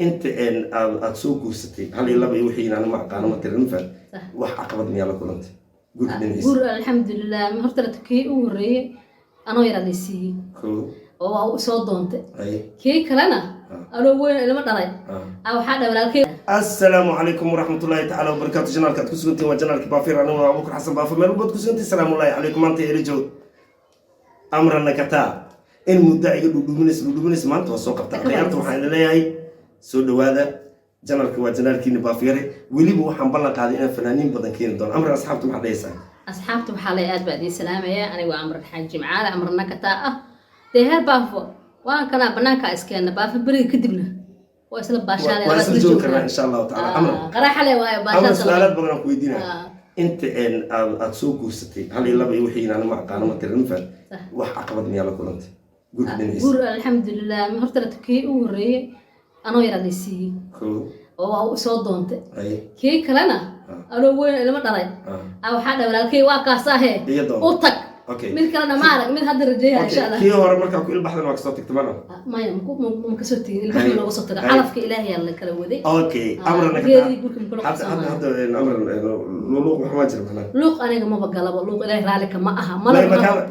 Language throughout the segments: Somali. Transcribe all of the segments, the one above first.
Inta aad soo guursatay, hal iyo laba iyo wixii aan ma aqaano, ma tirin, ma Sax. Wax caqabad miyaa la kulantay guurka dhinaciisa? Guur, alxamdulilah. Horta kii ugu horreeyey anoo yaraa lay siiyey oo waa u soo doontay. Kii kalena anoo weyn, ilmo dhalay. Waxaa dha walaalkay. Asalaamu calaykum waraxmatullaahi tacaala wabarakaatu. Channelka aad ku sugantihin waa channelka Baafir. Anigu waa Abuukar Xasan Baafir. Meel walbaad ku sugantihin, salaamullaahi calaykum. Maanta ila joog Amran Nakataa. In muddo iga dhudhuminaysa dhudhuminaysa, maanta waa soo qabtaa. Khiyaarta waxaan idin leeyahay, soo dhowaada. Channelka waa channelkiina Baafyare. Weliba waxaan ballan qaaday inaan fanaaniin badan keeni doono. Amran, asxaabta maxaad dhahaysaa? Asxaabta waxaa lay aad baa idiin salaamaya. Anigu waa Amran Xaaji Jimcaale, Amran Nakataa ah. Dee heer Baafo waan kanaa, banaankaa iskeena Baafo beriga kadibna waa isla baashaale. Waa isla joogi karnaa, insha Allahu tacaala. Amran, Qaraaxale waayo. Amran, baashaal. su-aalaad badan aan ku weydiinaya. Inta aad soo guursatay, hal iyo laba iyo wixii aan ma aqaano, ma tirin, ma Sax. wax caqabad miyaa la kulantay guurka dhinaciisa? Guur, alxamdulilah. Horta kii ugu horreeyey anoo yaraa lay siiyey oo waa u soo doontay. Kii kalena anoo weyn, ilmo dhalay. Waxaa dha walaalkay, waa kaasaahe, Iga doon. u tag. Mid kalena ma arag, mid hadda rajeeya, insha Allah. Kii hore markaa ku ilbaxdan waa kasoo tagtay, mana? Maya, ma kasoo tegin. Ilmaha looga soo taga. Calafka Ilaahay aa la kala waday. Okay, Amran, Geedii guurka makula hadda hadda qabsanayo. Hadda Amran, luuq wax ma jira macnaha? Luuq aniga maba galabo. Luuq Ilaahay raalli kama aha, mana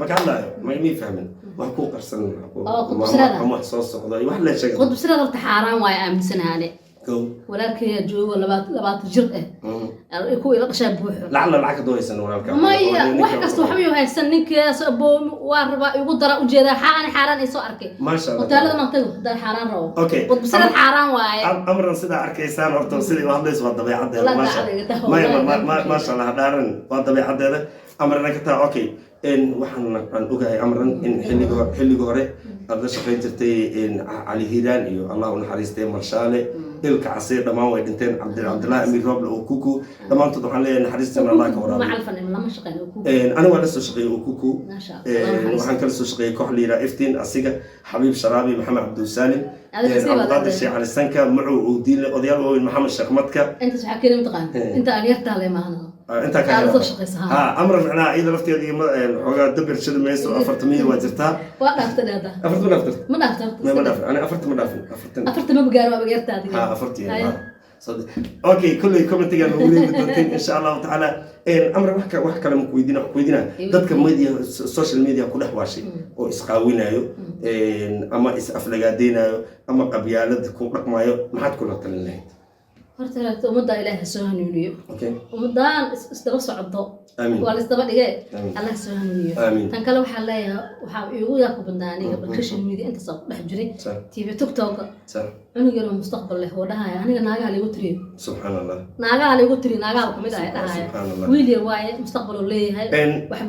Ma ka hadlaayo, ma mii fahmin wax kuu qarsan? Oo, qudbusirada. Ama wax soo socda iyo wax la sheegay. Qudbusirada horta xaaraan waayo, aaminsanaane. Go. Walaalkayaa joogo 20 jir ah, kuwa ila dhashaa buuxo. Lacala lacag hadoo haysan walaalka? Maya, wax kasta waxba haysan ninkaas. Aboo, waa rabaa, igu dara ujeedaa. Xaa ani xaaraan ay soo arkay? Maasha Allah. Hoteelada maan tago haddaan xaaraan rabo. Qudbusirada xaaraan waaye. Amran, sidaa arkaysaan horta sidai u hadlayso waa dabeecadeeda. Wallahi Maasha daacad iga tahay, maya wallahi daacad. Maasha Allah, dhaaran, waa dabeecadeeda Amrana ka taa. Okay, waxaan aan ogahay, Amran, in xilliga hore aad la shaqayn jirtay Cali Hiiraan iyo, Allah u naxariistay, Marshaale, Ilka Casir. Dhammaan way dhinteen. Cabdillaahi Amiir Rooble oo Kuku, dhammaantood waxaan leeyahay naxariistan Allah ka Ma waraabiyo. calfan, lama shaqeyn oo ku. Aniga waa la soo shaqeeyey oo Kuku. Maasha Allah. Waxaan kala soo shaqeeyey koox la yidhaha Iftiin, asiga, Xabiib Sharaabi, Maxamed Cabdulsaalim, Adiga sii wada Cabdiqaadir Sheekh Cali Sanka, Macow Owdiinle, odayaal waaweyn, Maxamed Sheekh Madka. Intaas waxaa keeni mataqaan inta aan yartaa le maahna. Intaa ka Aad hela. soo shaqeysa, ha. Ha, Amran, macnaha iyada lafteeda iyo xoogaa dabir shidi mayso, 40 waa jirtaa. Waa dhaafta dheeda. 40 ma dhaafta? Ma dhaafta horta. Ma dhaafin, ani 40 ma dhaafin, 40. 40 ma gaaro, waa yartaa adiga. Ha, 40. Ha. Okay, kulley commentiga nagu reebi doonteen, insha Allahu tacaala. Amran, wax kale ma ku weydiina, wax ku weydiina dadka media, social media ku dhex waashay oo isqaawinayo ama is aflagaadeynayo ama qabyaalad ku dhaqmayo, maxaad kula talin lahayd? Horta horta ummadda Ilaahay soo hanuuniyo. Ummadaan isdaba socdo. Amiin. Waa la isdaba dhigee. Amiin. Allah soo hanuuniyo. Amiin. Tan kale waxaa leeyahay, waxaa iigu yaabka badnaa aniga social media intaas aan ku dhex jiray, TV, TikTok, cunug yaroo mustaqbal leh oo dhahaya, "Aniga naagaha laygu tiriyo." Subxaan Allah. "Naagaha laygu tiriyo, naagaha kamid ah," dhahaya. Subxaan Allah. Wiil yar waaye, mustaqbal oo leeyahay. Wax